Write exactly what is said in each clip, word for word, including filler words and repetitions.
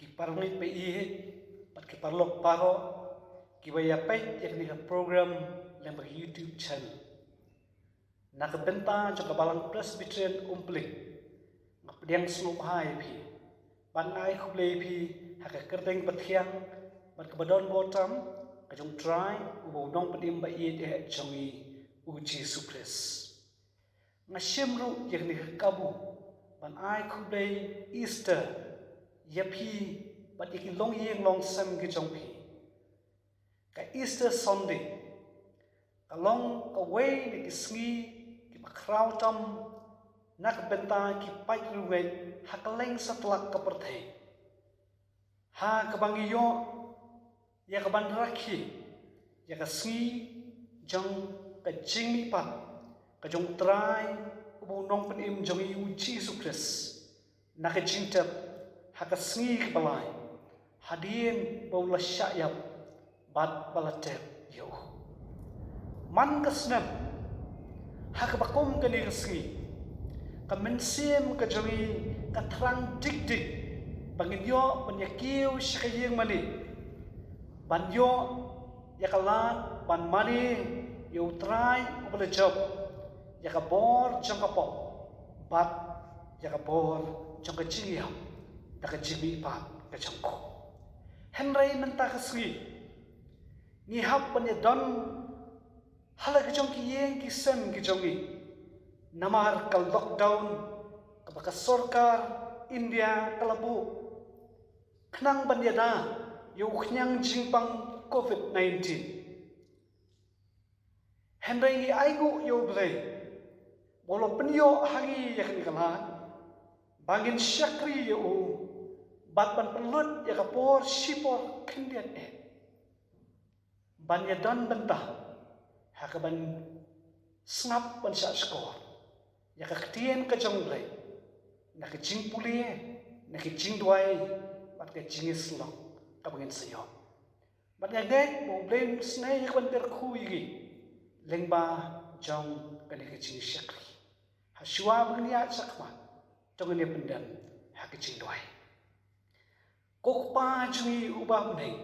Ki parmit ba ïeit bad ki paralok baroh kiba ïa peit ïa kane ka program lyngba ka YouTube channel. Na ka bynta jong ka Balang Presbyterian Umpling, nga pdiang sngewbha ïa phi bad nga ai khublei ïa phi ha ka kyrteng ba thiang bad kaba don bor tam ka jong U Trai uba u Nongpynim ba ïeit eh jong ngi, U Jisu Khrist. Nga shim ruh ïa kane ka kabu ban ai khublei Easter ïa phi bad ïa ki longïing longsem ki jong phi. Ka Easter Sunday ka long kawei na ki sngi kiba khraw tam na ka bynta ki paid riewngeit ha kylleng satlak ka pyrthei, ha kaba ngi ïoh ïa ka ban rakhe ïa ka sngi jong ka jingmihpat ka jong U Trai uba u Nongpynim jong ngi, U Jisu Khrist, na ka jingtep ha ka sngi kaba lai hadien ba u la shah ïap bad ba la tep ïa u. Man ka snem ha kaba kum kane ka sngi, ka mynsiem ka jong ngi ka thrang dik dik ba ngin ïoh ban ïa kiew sha ka ïing mane ban ïoh ïa ka lad ban mane ïa U Trai uba la jop ïa ka bor jong ka pop bad ïa ka bor jong ka jingïap da ka jingmihpat ka jong u. Hynrei mynta ka sngi ngi hap ban ïa don ha la ki jong ki ïing ki sem ki jong ngi namar ka lockdown kaba ka sorkar India ka la buh khnang ban ïada ïa u khñiang jingpang covid nineteen. Hynrei ngi ainguh ïa U Blei ba u la pynïoh ha ngi ïa kane ka lad ba ngin shakri ïa u bad ban pynlut ïa ka por shipor khyndiat eh ban ïa don bynta ha kaban sngap ban shah shkor ïa ka ktien ka jong U Blei na ka jingpule, na ka jingduwai bad ka jingïasyllok kaba ngin sa ïoh. Bad nga ngeit ba U Blei un isynei ïa kaban kyrkhu ïa ngi lyngba jong kane ka jingshakri. Ha shuwa ba ngin ïaid shakhmat to ngin ïa pyndem ha ka jingduwai. Ko Kpa jong ngi uba ha bneng,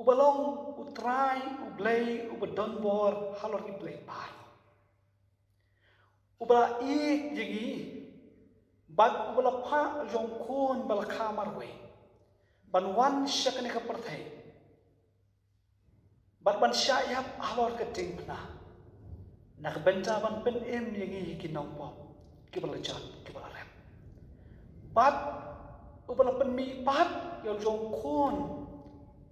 uba long U Trai U Blei uba don bor halor ki blei baroh, uba la ïeit ïa ngi bad uba la phah la jong u Khun ba la kha marwei ban wan sha kane ka pyrthei bad ban shah ïap halor ka diengphna na ka bynta ban pynim ïa ngi ki nongpop kiba la jot kiba la rep. Bad uba la pynmihpat ïa la jong u Khun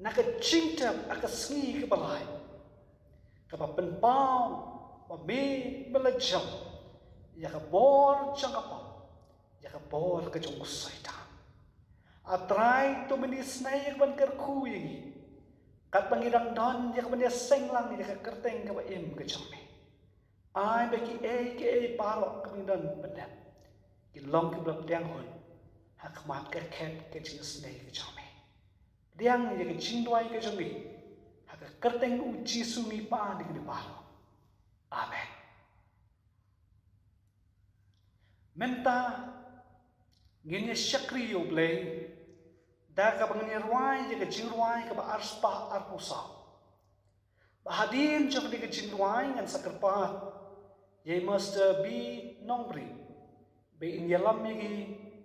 na ka jingtep ha ka sngi kaba lai, kaba pynpaw ba me me la jop ïa ka bor jong ka pop, ïa ka bor ka jong u Soitan. A Trai, to men isynei ïa kaban kyrkhu ïa ngi katba ngi dang don ïa kaban ïaseng lang ïa ka kyrteng kaba im ka jong me. Ai ba kiei kiei baroh kaba ngi don ban leh kin long kiba la pdiang hun ha khmat ka khet ka jingisynei ka jong me. Pdiang ïa ka jingduwai ka jong ngi ha ka kyrteng U Jisu ngi pan ïa kine baroh. Amen. Mynta ngin ïa shakri ïa U Blei da kaba ngin ïa rwai ïa ka jingrwai kaba arspah arphew saw. Ba hadien jong kane ka jingrwai ngan sa kyrpad ïa i Master B Nongbri ba in ïalam ïa ngi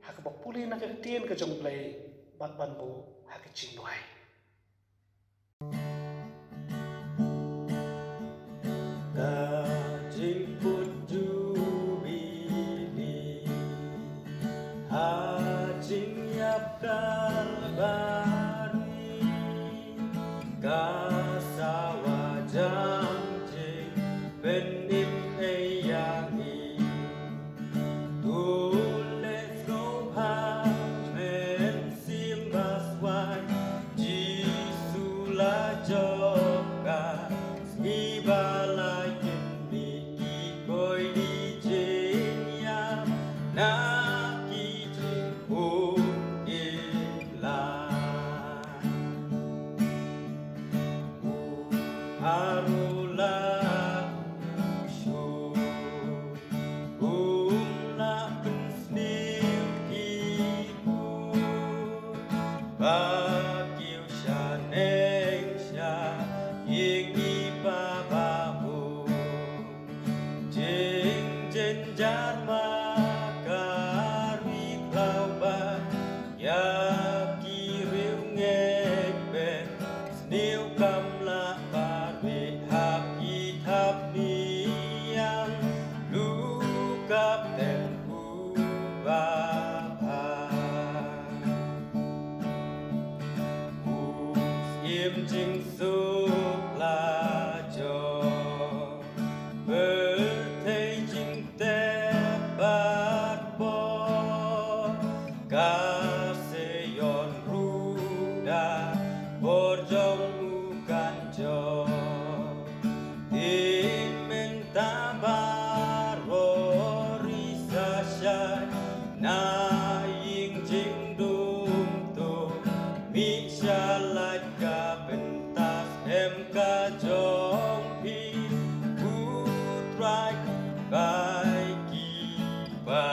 ha kaba pule na ka ktien ka jong U Blei bad ban buh ha ka jingduwai. Ka jingput jubili ha jingïap Kalbari, ka sawa jam jingpynim ïa ngi. To leh sngewbha mynsiem baswai, Jisu la jop ka sngi ba la kynmih ki koi jingïap na ki jingpun ki la Jingsuk la jong pyrthei jingtep bad bor, ka Sion ruh da bor jong u kan jop. Te mynta baroh ri sa shai na ïing jingdum, to mih sha lait ka bynta skhem ka jong phi, U Trai bai ki ba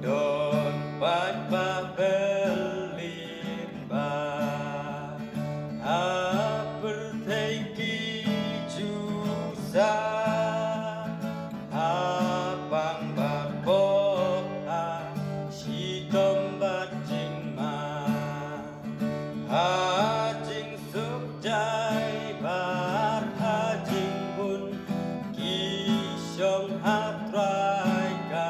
don paidbah ba lyngba ha pyrthei ki ju sah, ha pang bad pop, ha shitom bad jingman, ha jingsuk jai bad ha jingbun, ki shong ha trai ka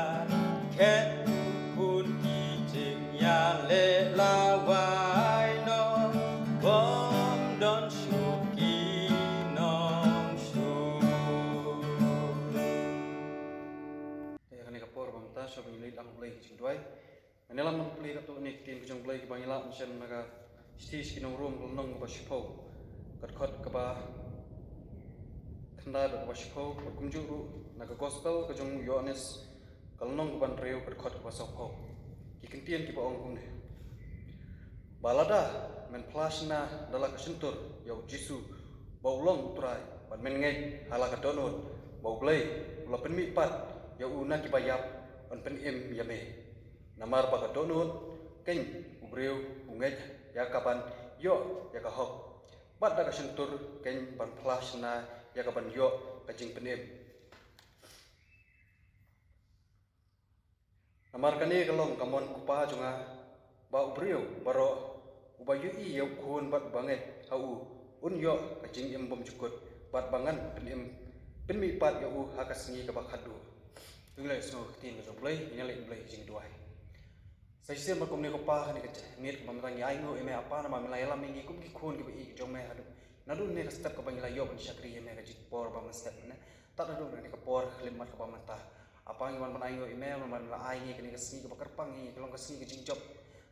khet, u khun ki jingïaleh lawei noh, bym don shuh ki nongshun. Te ha kane ka por ba mynta shuwa ba ngin leit lang ha U Blei ka jingduwai, ngan ïalam bad U Blei katto katne ki ktien ka jong U Blei kiba ngi lah ban shem na ka shithi sha ki nong Rom, ka lynnong kaba shiphew, ka dkhot kaba khyndai bad kaba shiphew, bad kumjuh ruh na ka gospel ka jong u Ïoannis, ka lynnong kaba hynriew, ka dkhot kaba sawphew. Ki kyntien kiba ong kumne: Ba lada men phla shna da la ka shyntur ïa U Jisu ba u long U Trai, bad men ngeit ha la ka dohnud ba U Blei u la pynmihpat ïa u na kiba ïap, yn pynim ïa me. Namar ba ka dohnud keiñ u briew u ngeit ïa ka ban ïoh ïa ka hok, bad da ka shyntur keiñ ban phla shna ïa ka ban ïoh ka jingpynim. Namar kane ka long ka mon U Kpa jong nga, ba u briew baroh uba ïohi ïa u Khun bad uba ngeit ha u, un ïoh ka jingim bymjukut, bad ba ngan pynim, pynmihpat ïa u ha ka sngi kaba khatduh. To ngin ïa sngew ka ktien ka jong U Blei, ngin ïa leit Blei ka jingduwai. Sa shisien bad kumne ko Pa, ha kane ka miet kaba mynta ngi ainguh ïa me, A Pa, namar me la ïalam ïa ngi kum ki khun kiba ïeit ki jong me haduh naduh ne ka step kaba ngi la ïoh ban shakri ïa me ha ka jingpor ba mynstep mynne, tad haduh kane ka por khyllipmat kaba mynta. A Pa, ngi wan ban ainguh ïa me namar me la ai ngi kane ka sngi kaba kyrpang, ïa ngi ka long ka sngi ka jingjop,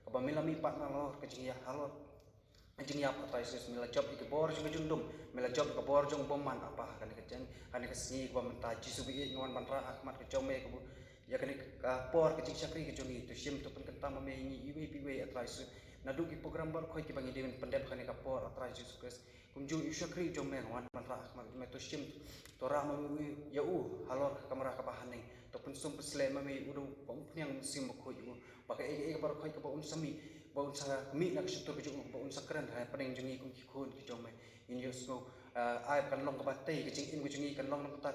kaba me la mihpat na halor ka jingïap, halor ka jingïap, A Trai Jisu Khrist. Me la jop ïa ka bor jong ka jingdum, me la jop ïa ka bor jong u bymman, A Pa, ha kane ka jing, ha kane ka sngi kaba mynta. Jisu ba ïeit, ngi wan ban rah ha khmat ka jong me kaba, ïa kane ka por ka jingshakri ka jong ngi. To shim, to pynkyntang ma me ïa ngi iwei pa iwei, A Trai Jisu. Naduh ki program baroh khoit kiba ngi dei ban pyndep ha kane ka por, A Trai Jisu Khrist, kumjuh ïa u shakri jong me, ngi wan ban rah ha khmat ka jong me. To shim, to rah ma me ïa u halor ka kamra kaba haneng. To pynsum pynshlei ma me ïa u da u Umphniang Mynsiem Bakhuid ïa u, ba kaei kaei baroh khoit kaba un sa mih, ba un sa mih na ka shyntur ka jong u, ba un sa kren hapdeng jong ngi kum ki khun ki jong me. Ngin ïohsngew, ah, ai ba kan long kaba tei ka jingim ka jong ngi, kan long na ka bynta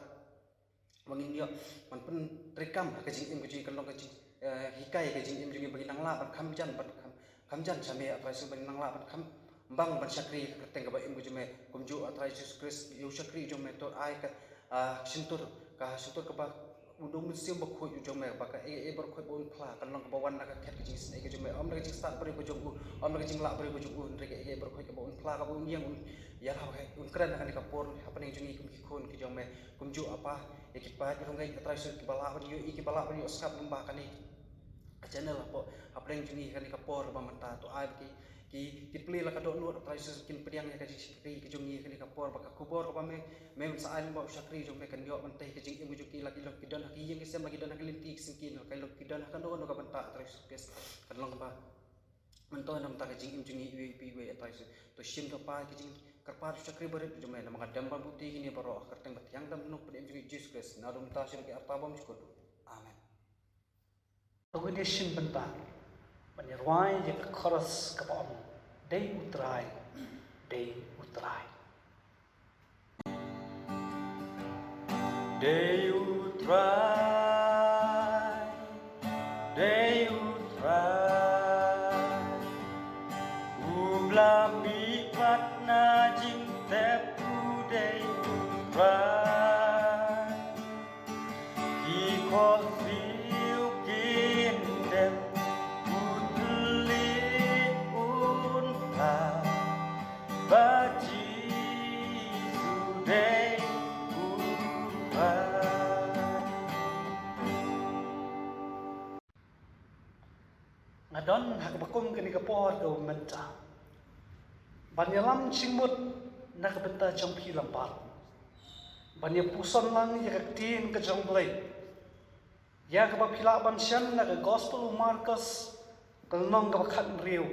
ba ngin ïoh ban pyntreikam ha ka jingim ka jong ngi, kan long ka jing, eh, hikai ka jingim jong ngi, ba ngin nang lah ban kham jan, ban kham, kham jan sha me, A Trai Jisu, ba ngin nang lah ban kham bang ban shakri ha ka kyrteng kaba im ka jong me. Kumjuh, A Trai Jisu Khrist, ïa u shakri jong me to ai ka, ah, shyntur, ka shyntur kaba u dong Mynsiem Bakhuid u jong me, ba kaei kaei baroh khoit ba un phla kan long kaba wan na ka khet ka jingisynei ka jong me, ym na ka jingstad briew ka jong u, ym na ka jinglah briew ka jong u, hynrei kaei kaei baroh khoit kaba un phla, kaba un ïeng, un ïalap, un kren ha kane ka por hapdeng jong ngi kum ki khun ki jong me. Kumjuh, A Pa, ïa ki paid ki ryngrei, A Trai Jisu, kiba lah ban ïohi, kiba lah ban ïohsngew lyngba kane ka channel hapoh, hapdeng jong ngi kane ka por ba mynta, to ai ba ki, ki, ki plie la ka dohnud, A Trai Jisu, kin pdiang ïa ka jingshakri ka jong ngi kane ka por, ba ka khubor kaba me, me men sa ai lyngba u shakri jong me kan ïoh ban tei ka jingim ka jong ki, la ki long ki don ha ki ïing ki sem, la ki don ha ki lynti ki syngkien, la ki long ki don ha kano kano ka bynta, A Trai Jisu Khrist, kan long kaba myntoi na ka bynta ka jingim jong ngi iwei pa iwei, A Trai Jisu. To shim, to plie ka jingkyrpad u shakri barit jong me, namar nga dem bad buti kine baroh ha ka kyrteng ba thiang, dang Nongpynim jong ngi Jisu Khrist, naduh mynta sha ki arta bymjukut. Amen. To ngin ïa shim bynta ban ïa rwai ïa ka chorus kaba ong: Dei U Trai, dei U Trai. Dei U Trai, dei U Trai, uba la mihpat na jingtep, u dei U Trai. Ki khohsiew kin dem, u thylliej u Nga don ha kaba kum kane ka por ka mynta ban ïalam jingmut na ka bynta jong phi lyngba, ban ïa puson lang ïa ka ktien ka jong U Blei, ïa kaba phi lah ban shem na ka Gospel u Markos, ka lynnong kaba khathynriew,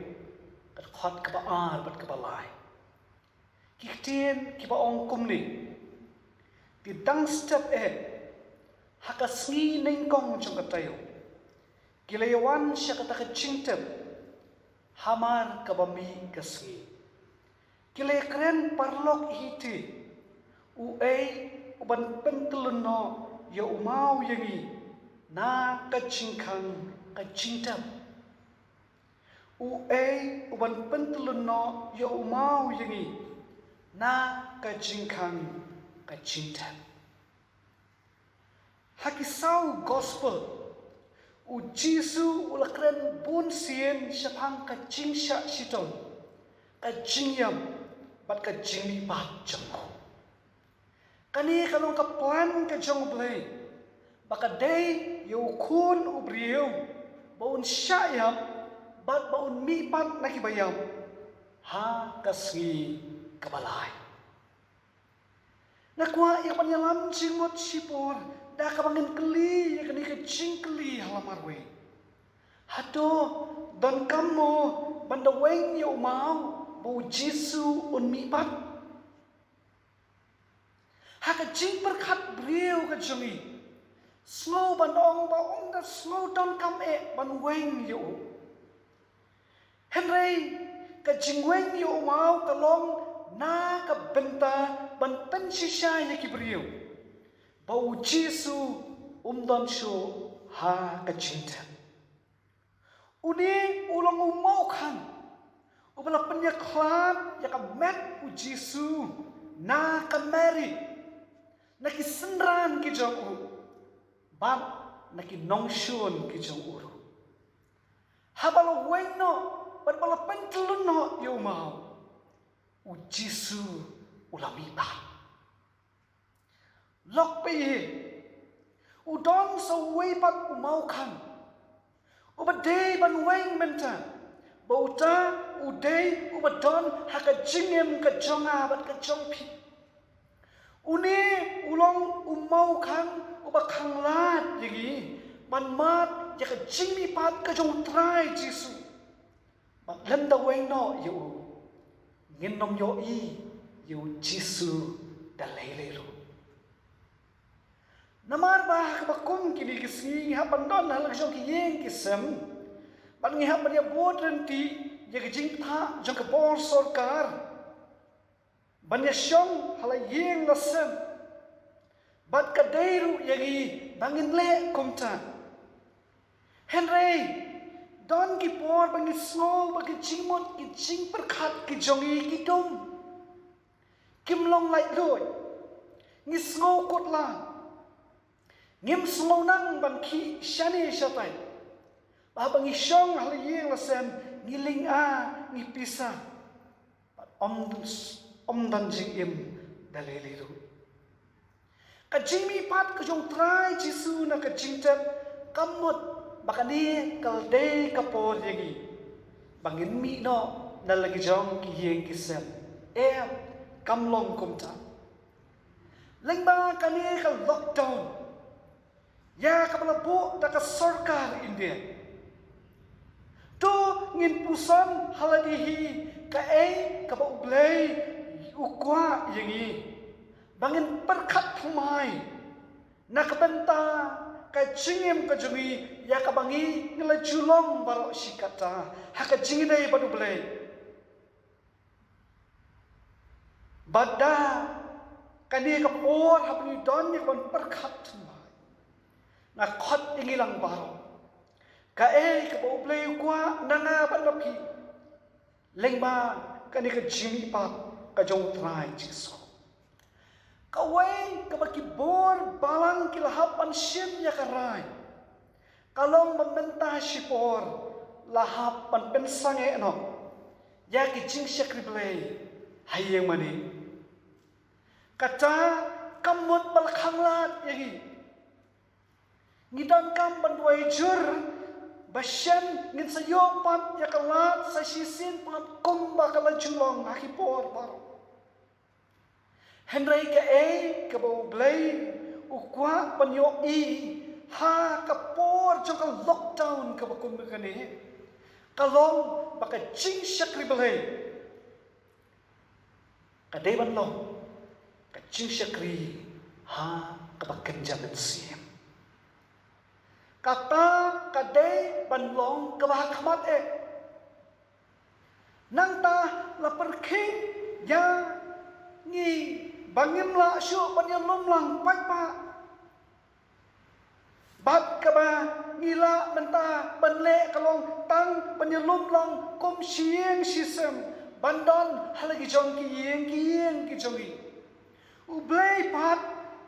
ka dkhot kaba ar bad kaba lai. Ki ktien kiba ong kumne: Te dang step eh, ha ka sngi nyngkong jong ka taïew, ki la ïawan sha kata ka jingtep hamar kaba mih ka sngi. Ki la ïakren paralok hi te, uei uban pyntyllun noh ïa u maw ïa ngi na ka jingkhang ka jingtep? Uei uban pyntyllun noh ïa u maw ïa ngi na ka jingkhang ka jingtep? Ha ki saw Gospel, U Jisu u la kren bun sien shaphang ka jingshah shitom, ka jingïap bad ka jingmihpat jong u. Kane ka long ka plan ka jong U Blei, ba ka dei ïa U Khun u briew ba un shah ïap bad ba un mihpat na kiba ïap ha ka sngi kaba lai. Nga kwah ïa ka ban ïalam jingmut shipor da kaba ngin kylli ïa kane ka jingkylli ha la marwei: Hato donkam mo ban da weng ïa u maw ba U Jisu un mihpat? Ha ka jingpyrkhat briew ka jong ngi, sngew ban ong ba ym da sngew donkam eh ban weng ïa u. Hynrei ka jingweng ïa u maw ka long na ka bynta ban pynshisha ïa ki briew ba U Jisu um don shuh ha ka jingtep. Une u long u mawkhang uba la pynïakhlad ïa ka met U Jisu na ka Mari, na ki synran ki jong u bad na ki nongshun ki jong u ruh. Haba la weng noh bad ba la pyntyllun noh ïa u maw, U Jisu u la mihpat. Lok phi, u don sa uwei pat u mawkhang uba dei ban weng mynta, ba uta u dei uba don ha ka jingim ka jong nga bad ka jong phi. Une u long u mawkhang uba khanglad ïa ngi ban mad ïa ka jingmihpat ka jong U Trai Jisu. Bad lymda weng noh ïa u, ngin ym ïohi ïa U Jisu da lei lei ruh. Namar ba ha kaba kum kine ki sngi ngi hap ban don ha la ki jong ki ïing ki sem, bad ngi hap ban ïa bud ryntih ïa ka jingthoh jong ka bor sorkar ban ïa shong ha la ïing la sem. Bad ka dei ruh ïa ngi ba ngin leh kumta. Hynrei don ki por ba ngi sngew ba ki jingmut ki jingpyrkhat ki jong ngi ki dum, kim long laitluid. Ngi sngew kut lang, ngim sngew nang ban khih shane shatai. Ba haba ngi shong ha la ïing la sem ngi lynga, ngi pisa, bad ym don, ym don jingim da lei lei ruh. Ka jingmihpat ka jong U Trai Jisu na ka jingtep ka mut ba kane ka la dei ka por ïa ngi ba ngin mih noh na la ki jong ki ïing ki sem. Em, kam long kumta. Lyngba kane ka lockdown ïa kaba la buh da ka sorkar India, to ngin puson ha lade hi kaei kaba U Blei u kwah ïa ngi, ba ngin pyrkhat thymmai na ka bynta ka jingim ka jong ngi, ïa kaba ngi ngi la ju long baroh shi katta ha ka jingïadei bad U Blei. Bad da kane ka por haba ngi don ïa ka ban pyrkhat thymmai, nga khot ïa ngi lang baroh, kaei kaba U Blei u kwah na nga bad na phi lyngba kane ka jingmihpat ka jong U Trai Jisu. Kawei kaba ki bor balang ki la hap ban shim ïa ka rai ka long ba mynta shipor la hap ban pynsangeh noh ïa ki jingshakri Blei ha ïing mane. Kata kam mut ba la khanglad ïa ngi. Ngi donkam ban duwai jur Ba shen ngin sa ïoh pat ïa ka lad sa shisien pat kumba ka la ju long ha ki por baroh. Hynrei kaei kaba U Blei u kwah ban ïohi ha ka por jong ka lockdown kaba kum kane, ka long ba ka jingshakri Blei ka dei ban long ka jingshakri ha kaba kynja mynsiem. Kata ka dei ban long kaba ha khmat eh. Nangta la pyrkhing ïa ngi ba ngim lah shuh ban ïalum lang paidbah. Bad kaba ngi lah mynta ban leh ka long tang ban ïalum lang kum shi ïing shi sem, ban don ha la ki jong ki ïing ki ïing ki jong ngi. U Blei pat,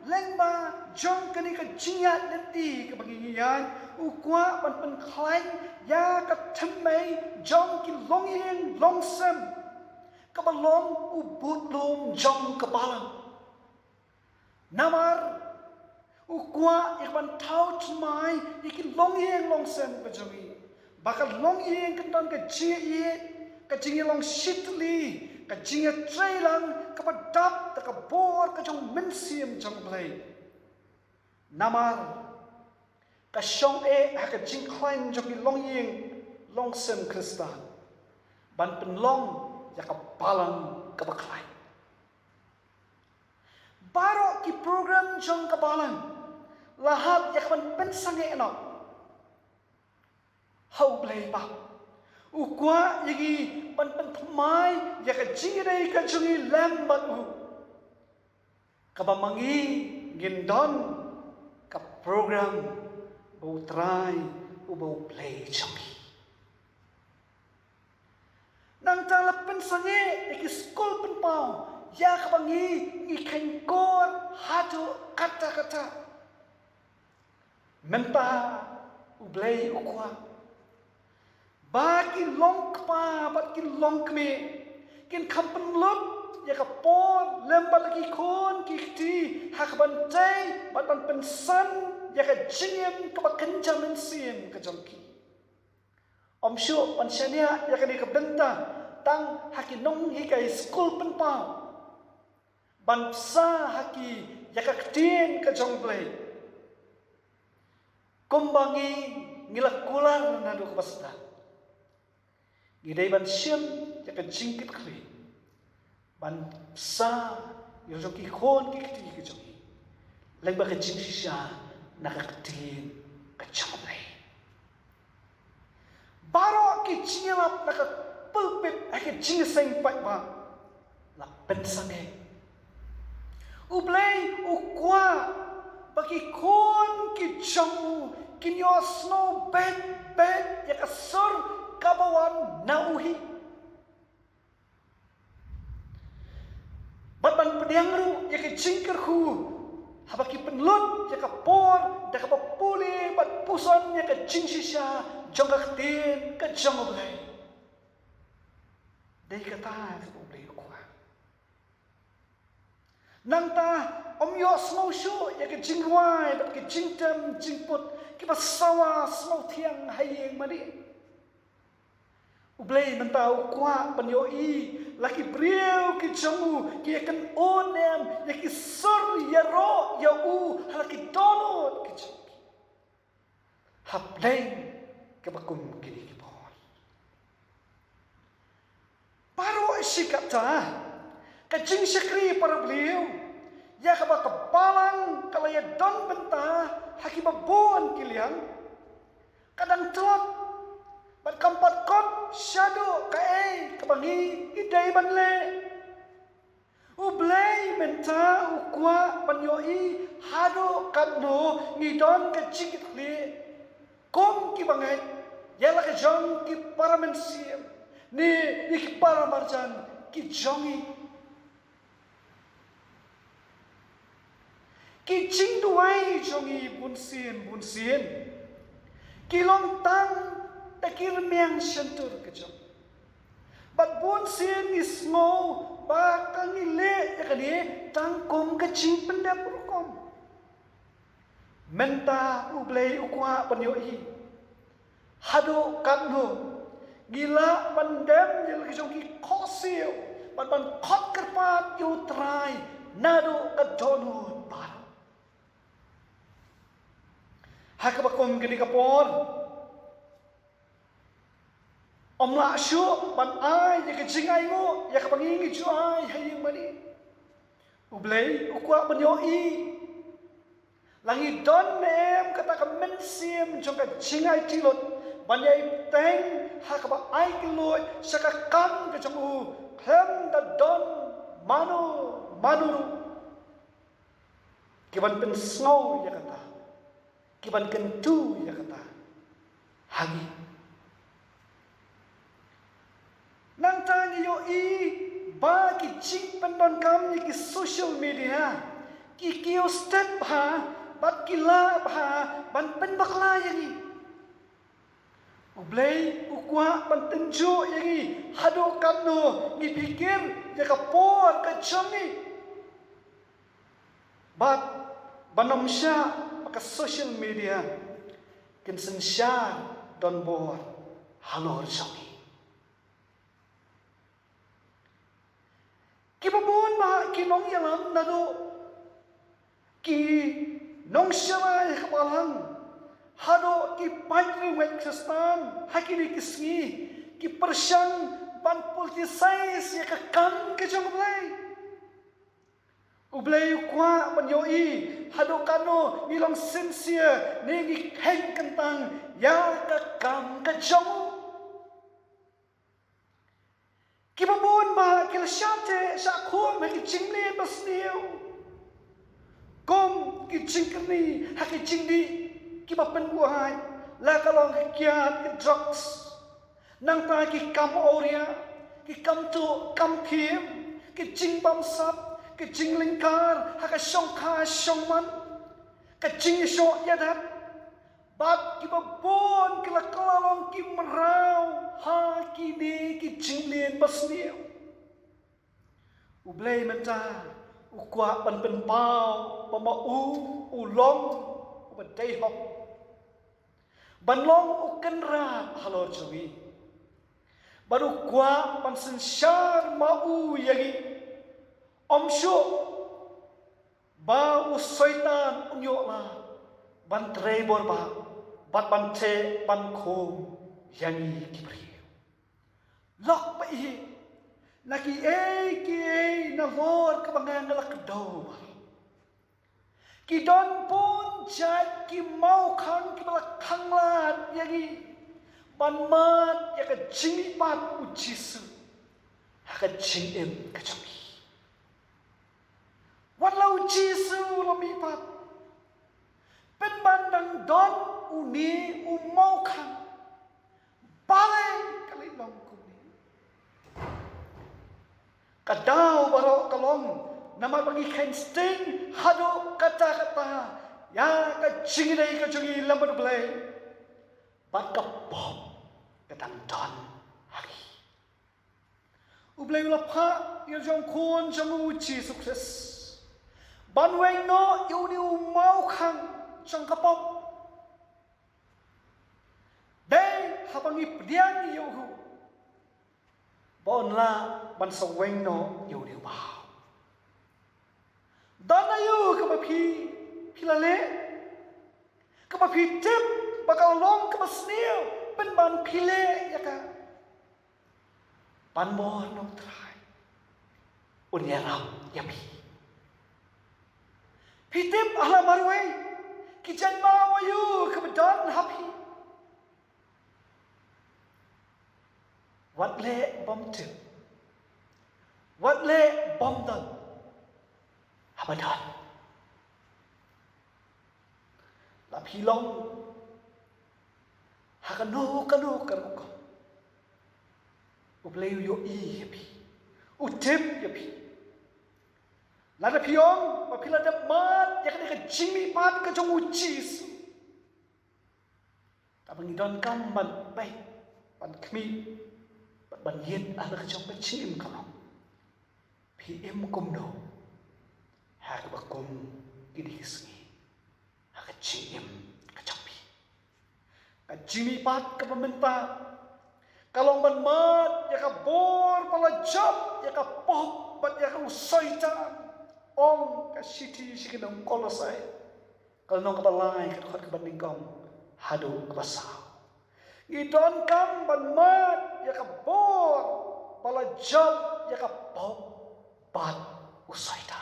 lyngba jong kane ka jingïaid lynti kaba ngi ïaid, u kwah ban pynkhlaiñ ïa ka thymmei jong ki longïing longsem, kaba long u budlum jong ka balang. Namar u kwah ïa ka ban thaw thymmai ïa ki longïing longsem ka jong ngi, ba ka longïing kan don ka jingïeit, ka jingïalong shitylli, ka jingïatreilang kaba dap da ka bor ka jong u Mynsiem jong U Blei. Namar ka shong eh ha ka jingkhlaiñ jong ki longïing longsem Khristan ban pynlong ïa ka balang kaba khlaiñ. Baroh ki program jong ka balang la hap ïa ka ban pynsangeh noh ha U Blei Pap. U kwah ïa ngi ban pynthymmai ïa ka jingïadei ka jong ngi lem bad u, kaba ma ngi ngin don ka program ba U Trai uba U Blei jong ngi. Nangta la pynsangeh ïa ki skul pynpaw ïa kaba ngi, ngi kheiñ kor haduh katta katta. Mynta U Blei u kwah ba ki longkpa bad ki longkmie kin kham pynlut ïa ka por lem bad la ki khun ki kti ha ka ban tei bad ban pynsan ïa ka jingim kaba kynja mynsiem ka jong ki. Ym shuh ban shaniah ïa kane ka bynta tang ha ki nonghikai skul pynpaw, ban bsa ha ki ïa ka ktien ka jong U Blei. Kumba ngi, ngi la kular naduh kaba sdang, ngi dei ban shim ïa ka jingkitkhlieh ban bsa ïa la jong ki khun ki kti ki jong ngi lyngba ka jingshisha na ka ktien ka jong U Blei. Baroh ki jingïalap na ka pulpit ha ka jingïaseng paidbah la pynsangeh. U Blei u kwah ba ki khun ki jong u kin ïohsngew beit beit ïa ka sur kaba wan na u hi. Bad ban pdiang ruh ïa ka jingkyrkhu haba ki pynlut ïa ka por da kaba pule bad puson ïa ka jingshisha jong ka ktien ka jong U Blei. Dei kata kaba U Blei u kwah. Nangta ym ïohsngew shuh ïa ka jingrwai bad ka jingtem jingput kiba sawa sngewthiang ha ïing mane. U Blei mynta u kwah ban ïohi la ki briew ki jong u ki ïakynduh ne em ïa ki sur ïaroh ïa u ha la ki dohnud ki jong ki hapdeng kaba kum kine ki por. Baroh shi katta ka jingshakri para briew ïa kaba ka balang ka la ïadon bynta ha kiba bun ki liang ka dang tlot bad kam pat kot shaduh kaei kaba ngi, ngi dei ban leh. U Blei mynta u kwah ban ïohi haduh katno ngi don ka jingkitkhlieh kum ki bangeit ïa la ka jong ki para mynsiem ne ïa ki para marjan ki jong ngi. Ki jingduwai jong ngi bunsien bunsien ki long tang da ki rmiang shyntur ka jong. Bad bunsien ngi sngew ba ka ngi leh ïa kane tang kum ka jingpyndep rukom. Mynta U Blei u kwah ban ïohi Haduh katno ngi lah ban dem ïa la ki jong ki khohsiew bad ban khot kyrpad ïa U Trai naduh ka dohnud baroh? Ha kaba kum kane ka por, ym lah shuh ban ai ïa ka jingainguh ïa kaba ngi ngi ju ai ha ïing mane. U Blei u kwah ban ïohi la ngi don ne em kata ka mynsiem jong ka jingaiti lut ban ïai bteng ha kaba ai kylluid sha ka kam ka jong u, khlem da don mano mano ruh ki ban pynsngew ïa kata, ki ban kyntu ïa kata ha ngi. Nangta ngi ïohi ba ki jingpyndonkam ïa ki social media ki kiew stet bha bad ki lah bha ban pynbakla ïa ngi. U Blei u kwah ban tynjuh ïa ngi haduh katno ngi phikir ïa ka por ka jong ngi. Bad ban ym shah ba ka social media kin synshar donbor halor jong ngi. Kiba bun bah ki nongïalam naduh ki nongshakri ha ka balang haduh ki paidbah Khristan ha kine ki sngi ki pyrshang ban politicize ïa ka kam ka jong U Blei. U Blei u kwah ban ïohi haduh katno ngi long sincere ne ngi kheiñ kyntang ïa ka kam ka jong u. Kiba bun bah ki la shah teh shah khum ha ki jingmlien basniew, kum ki jingkyrni ha ki jingdih kiba pynbuaid, la ka long ka kiad ka drugs, nangta ki kam awria, ki kam tuh kam thiem, ki jingbamsap, ki jinglyngkar ha ka shongkha shongman, ka jingïashoh ïadat, bad kiba bun ki la kylla long ki mraw ha kine ki jingmlien basniew. U Blei mynta u kwah ban pynpaw ba ma u u long uba dei hok, ban long u kynrad halor jong ngi, bad u kwah ban synshar ma u ïa ngi. Ym shuh ba u Soitan un ïoh lad ban trei bor bha bad ban theh ban khum ïa ngi ki briew. Lok ba ïeit, na kiei kiei nalor kaba nga nga la kdew baroh, ki don bun jait ki mawkhang kiba la khanglad ïa ngi ban mad ïa ka jingmihpat U Jisu ha ka jingim ka jong ngi. Wat la U Jisu u la mihpat, pynban dang don une u mawkhang. Balei ka leit long kumne? Ka daw baroh ka long namar ba ngi kheiñ sting haduh katta katta ïa ka jingïadei ka jong ngi lem bad U Blei, bad ka pop ka dang don ha ngi. U Blei u la phah ïa la jong u Khun jong u Jisu Khrist ban weng noh ïa une u mawkhang jong ka pop. Dei haba ngi pdiang ïa u ba un lah ban sa weng noh ïa une u baw. Don aïu kaba phi, phi la leh, kaba phi tip ba ka long kaba sniew, pynban phi leh ïa ka? Pan bor na U Trai un ïarap ïa phi. Phi tip ha la marwei ki jingmaw aïu kaba don ha phi? Wat leh bym tip, wat leh bym don, haba don. La phi long ha kano kano ka rukom, U Blei u ïohi ïa phi, u tip ïa phi. Lada phi ong ba phi la dep mad ïa kane ka jingmihpat ka jong U Jisu, kaba ngi donkam ban peit, ban khmih, ban, ban ïit ha la ka jong ka jingim ka long, phi im kumno ha kaba kum kine ki sngi ha ka jingim ka jong phi? Ka jingmihpat kaba mynta ka long ban mad ïa ka bor ba la jop ïa ka pop bad ïa ka u Soitan, ong ka shithi sha ki nong Kolosai, ka lynnong kaba lai, ka dkhot kaba nyngkong haduh kaba saw. Ngi donkam ban mad ïa ka bor ba la jop ïa ka pop bad u Soitan.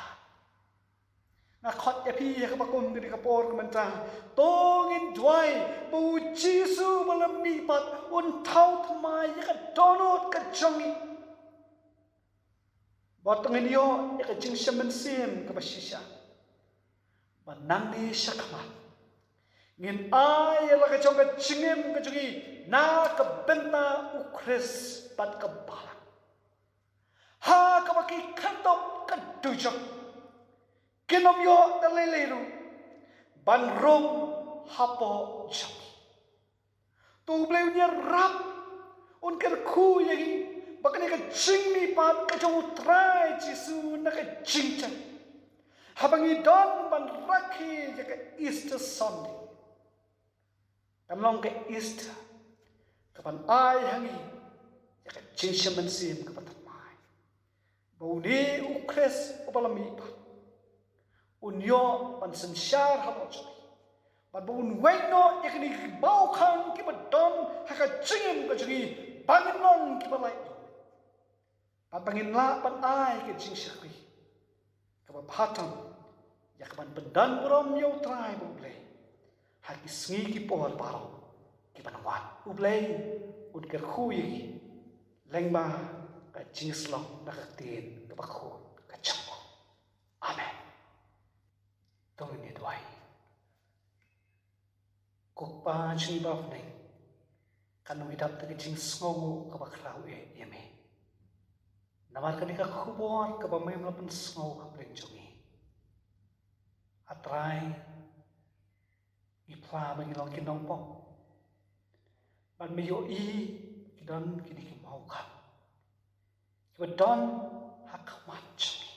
Nga khot ïa phi ha kaba kum kane ka por ka mynta, to ngin duwai ba u Jisu ba la mihpat un thaw thymmai ïa ka dohnud ka jong ngi, ba to ngin ïoh ïa ka jingshem mynsiem kaba shisha, ba nangne shakhmat ngin ai ïa la ka jong ka jingim ka jong ngi na ka bynta u Khrist bad ka balang, ha kaba ki khyrdop ka dujok kin ym ïoh da lei lei ruh ban rung hapoh jong ngi. To U Blei un ïarap, un kyrkhu ïa ngi ba kane ka jingmihpat ka jong u Trai Jisu na ka jingtep, haba ngi don ban rakhe ïa ka Easter Sunday, kan long ka Easter kaban ai ha ngi ïa ka jingshem mynsiem kaba thymmai, ba une u Khrist uba la mihpat un ïoh ban synshar halor jong ngi, bad ba un weng noh ïa kine ki mawkhang kiba don ha ka jingim ka jong ngi, ba ngin long kiba lait, bad ba ngin lah ban ai ka jingshakri kaba bha tam ïa kaban pyndonburom ïa u Trai bad U Blei ha ki sngi ki por baroh kiban wan. U Blei un kyrkhu ïa ngi lyngba ka jingshlong na ka ktien kaba khuid ka jong u. Amen. To ngin ïa duwai. Ko Kpa jong ngi ba ha bneng, kan ym ïadap da ka jingsngew kaba khraw eh ïa me, namar kane ka khubor kaba me la pynsngew ha pdeng jong ngi. A Trai, ngi phla ba ngi long ki nongpop, bad me ïohi ki don kine ki mawkhang kiba don ha khmat jong ngi,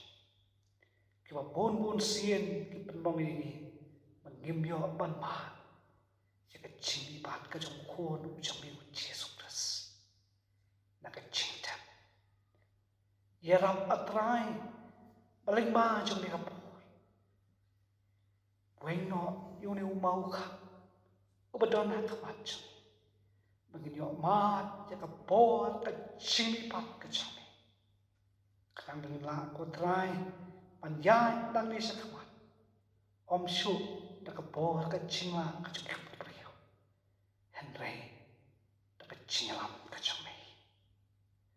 kiba bun bun sien ki pynlong ïa ngi ba ngim ïoh ban mad ïa ka jingmihpat ka jong u Khun u jong me u Jisu Khrist na ka jingtep. Ïarap A Trai ba lyngba jong kane ka por, weng noh ïa une u mawkhang uba don ha khmat jong ngi, ba ngin ïoh mad ïa ka bor ka jingmihpat ka jong me. Khnang ba ngin lah, ko Trai, ban ïaid nangne shakhmat, ym shuh da ka bor ka jinglah ka jong ki briew, hynrei da ka jingïalam ka jong me.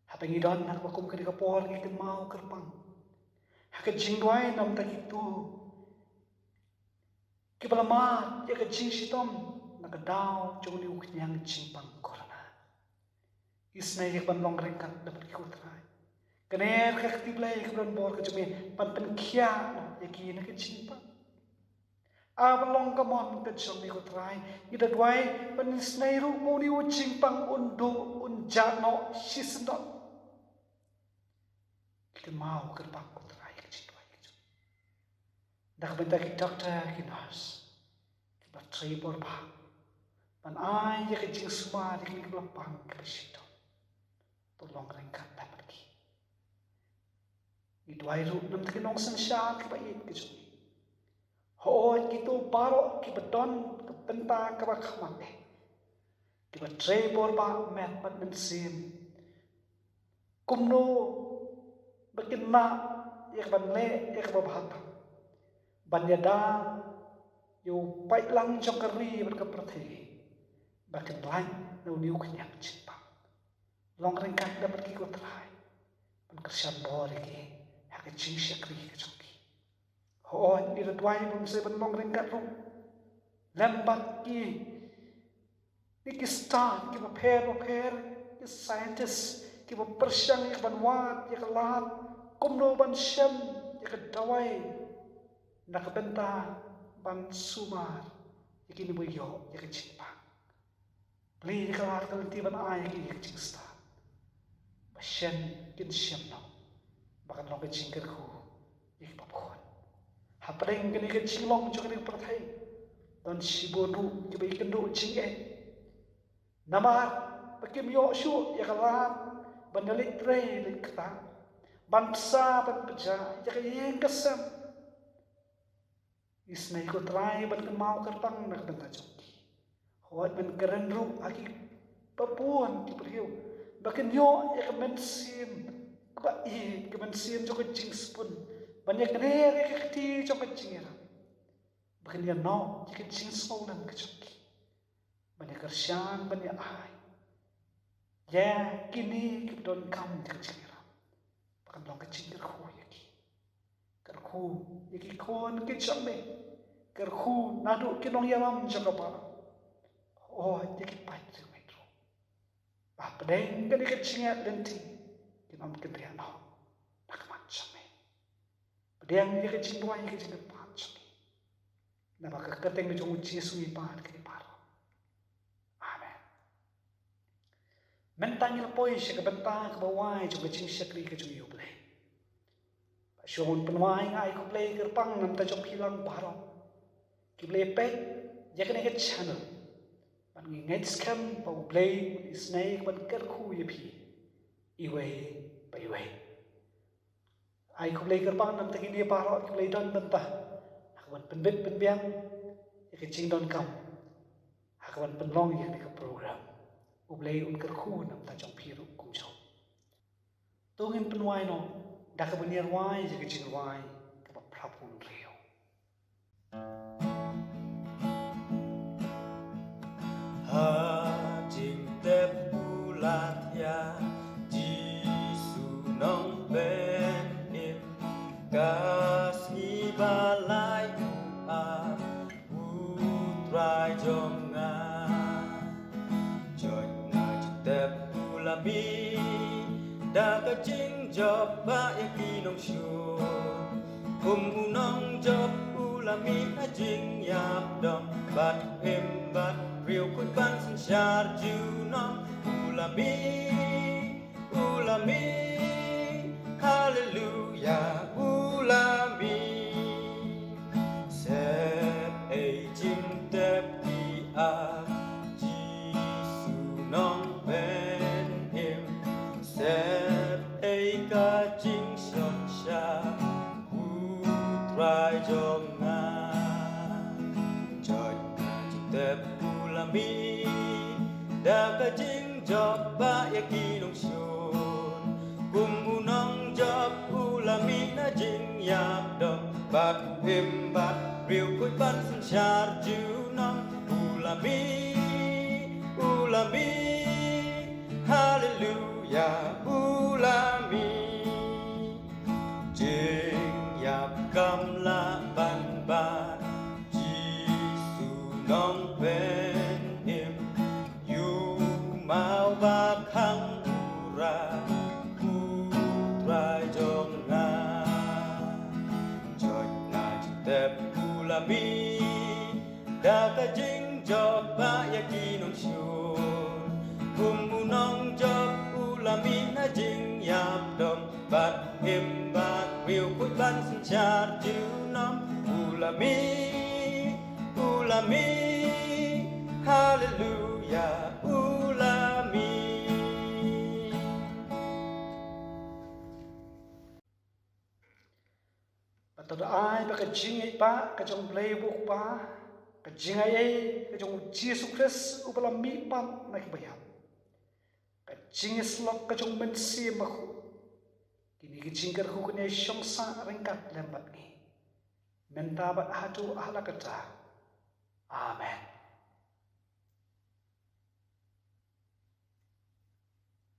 Haba ngi don ha kaba kum kane ka por, ngi kynmaw kyrpang ha ka jingduwai na ka bynta kito kiba la mad ïa ka jingshitom na ka daw jong une u khñiang jingpang corona. Isynei ïa ka ban long ryngkat da bad ki, ko Trai. Kane ka kti Blei kaba don bor ka jong me ban pynkhiah noh ïa ki na ka jingpang. A Ba long ka mon ka jong me, ko Trai, ngi da duwai ban isynei ruh ba une u jingpang un duh, un jah noh shisyndon. Ngi kynmaw kyrpang, ko Trai, ka jingduwai ka jong me na ka bynta ki doktor, ki nurse, kiba trei bor bha ban ai ïa ka jingsumar ïa kine kiba la pang, kiba shitom. To long ryngkat da bad ki. Ngi duwai ruh na ka bynta ki nongsynshar kiba ïeit ka jong ngi. Hooid, kito baroh kiba don ka bynta kaba khmat eh, kiba trei bor bha met bad mynsiem, kumno ba kin lah ïa kaban leh ïa kaba bha tam ban ïada ïa u paidlang jong ka ri bad ka pyrthei, ba kin lait na une u khñiang jingpang. Long ryngkat da bad ki, ko Trai, ban kyrshan bor ïa ki ha ka jingshakri ka jong ki. Hooid, ngi da duwai ba ym sei ban long ryngkat ruh lem bad ki, ki stad kiba pher bapher, ki scientist kiba pyrshang ïa kaban wad ïa ka lad kumno ban shem ïa ka dawai na ka bynta ban sumar ïa kine ba ïoh ïa ka jingpang. Plie ïa ka lad ka lynti ban ai ïa ki ïa ka jingstad, ba shen kin shem noh, ba kan long ka jingkyrkhu ïa kiba bun. Hapdeng kane ka jinglong jong kane ka pyrthei, don shibun ruh kiba ïakynduh jingeh, Namar ba kim ïoh shuh ïa ka lad ban ïaleit trei leit ktah, ban bsa ban pynjah ïa ka ïing ka sem. Isynei ko Trai ban kynmaw kyrpang na ka bynta jong ki. Hooid, men kren ruh ha ki babun ki briew ba kin ïoh ïa ka mynsiem kaba ïeit, ka mynsiem jong ka jingsbun, ban ïakner ïa ka kti jong ka jingïarap, ba kin ïa noh ïa ka jingsngewlem ka jong ki, ban ïa kyrshan, ban ïa ai ïa kine kiba donkam ïa ka jingïarap, ba kan long ka jingkyrkhu ïa ki. Kyrkhu ïa ki khun ki jong me. Kyrkhu naduh ki nongïalam jong ka baroh. Hooid, ïa ki paidbah ruh, ba hapdeng kane ka jingïaid lynti kin ym kynriah noh na ka mat jong me. Pdiang ïa ka jingduwai, ïa ka jingkyrpad jong me. Naba ka kyrteng jong U Jisu ngi pan kane baroh. Amen. Mynta ngin ïa poi sha ka bynta kaba wai jong ka jingshakri ka jong U Blei. Bad shuwa ban pynwai, nga ai khublei kyrpang na ka bynta jong phi lang baroh kiba ïa peit ïa kane ka channel. Bad ngi ngeit skhem ba U Blei un isynei ban kyrkhu ïa phi iwei pa iwei. Ai khublei kyrpang na ka bynta kine baroh kiba ïa don bynta ha kaban pynbit pynbiang ïa ka jingdonkam ha kaban pynlong ïa kane ka program. U Blei un kyrkhu na ka bynta jong phi ruh kumjuh. To ngin pynwai noh da kaba ngi ïa rwai ïa ka jingrwai kaba phra phew hynriew. Ha jingtep u la thiah Jisu Nongpynim, ka sngi ba lai u ap U Trai jong nga. Jot na jingtep u la mih da ka jingjop ba ïa ki nongshun. Kum u nongjop u la mih ha jingïap dom, bad im bad riewkhuid ban synshar junom. U la mih, u la mih, haleluya, u la mih. Sep ei jingtep ki ap Jisu Nongpynim. Sep ei ka jingshon shah U Trai jong nga. Jot na jingtep u la mih da ka jingjop ba ïa ki nongshun. Kum u nongjop u la mih na jingïap dom, bad im bad riewkhuid ban synshar junom. U la mih, u la mih, haleluya, u la mih. Jingïap kam lah ban bat Jisu Nongpynim. Ïoh maw ba khang u Trai, U Trai jong nga. Jot na jingtep u la mih da ka jingjop ba ïa ki nongshun. Kum u nongjop u la mih na jingïap dom, bad im bad riewkhuid ban synshar junom. U la mih, u la mih, haleluya, u la mih. Bad to da ai ba ka jingïeit ba ka jong U Blei U Kpa, ka jingaiei ka jong U Jisu Khrist uba la mih pat na kiba ïap, ka jingïasyllok ka jong U Mynsiem Bakhuid, kine ki jingkyrkhu kin ïa shong sah ryngkat lem bad ngi mynta bad haduh katta katta. Amen.